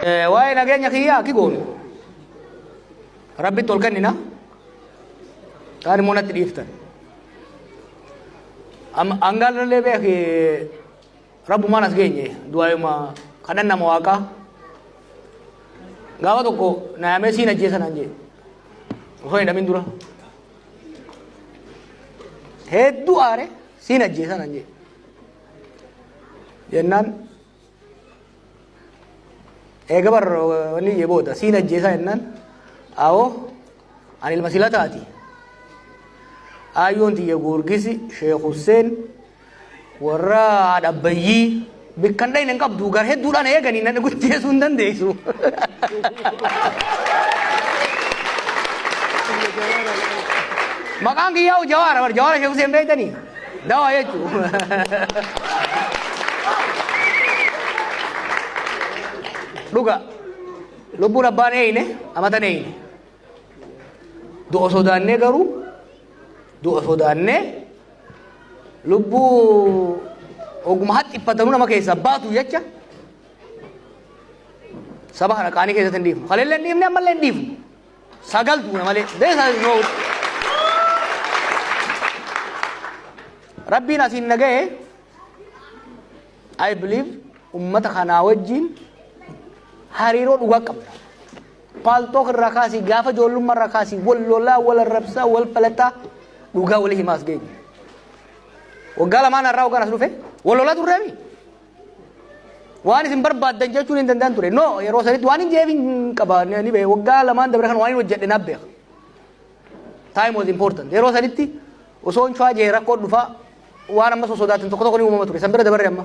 Waa'ee nageenya kiyyaa akki goonu. Rabbitti ol kennina. Kaan immoo natti dhiiftan. Hangaallee beeki rabbumaan as geenye du'aayuma kadhan nama waaqaa. Gaafa tokko na yaamee siin ajjeesa naan jee. Osoo hin hidhamin dura. Hedduu aare siin ajjeesa naan jee. Jennaan eega bar wanni jee booda siin ajjeesaa jennaan awoo ani ilma silataati. Aayyoon tiyya Goorgisi Sheekh Husseen warra haadha abbayyii bikkan dhayne hin qabdu gar hedduudhaan eeganii nan guddeessuu hin dandeessu. Maqaan kiyyaa Jawaara bar Jawaara Sheekh Husseen beektanii dawaa jechuu. Dhuga lubbuun abbaan eeyne amatan eeyne. Du'a sodaannee garuu du'a sodaannee lubbuu oguma haxxiffatanuu nama keessaa baatu jecha saba kana qaanii keessatti hin dhiifnu. Kaleellee hin dhiifne ammallee hin dhiifnu. Sagal duuna malee. This is no. Rabbiin asiin na ga'e I believe ummata kanaa wajjin hariiroo dhugaa qabna. Paaltook irraa kaasii gaafa ijoollummaa irraa kaasii wal lolaa wal arrabsaa wal falaxaa dhugaa walii himaas geenye. Waggaa lamaan har'aa waggaan as dhufe wal lolaa turreemi. Waan isin barbaaddan jechuun hin danda'an ture. No, yeroo sanitti waan hin jeef hin qaba ni beeka. Waggaa lamaan dabre kan waan hin hojjedhe naaf beeka. Time was important. Yeroo sanitti osoo hin cuwaa jee rakkoo dhufaa waan amma sosodaatan tokko tokko ni uumama ture. San bira dabarre amma.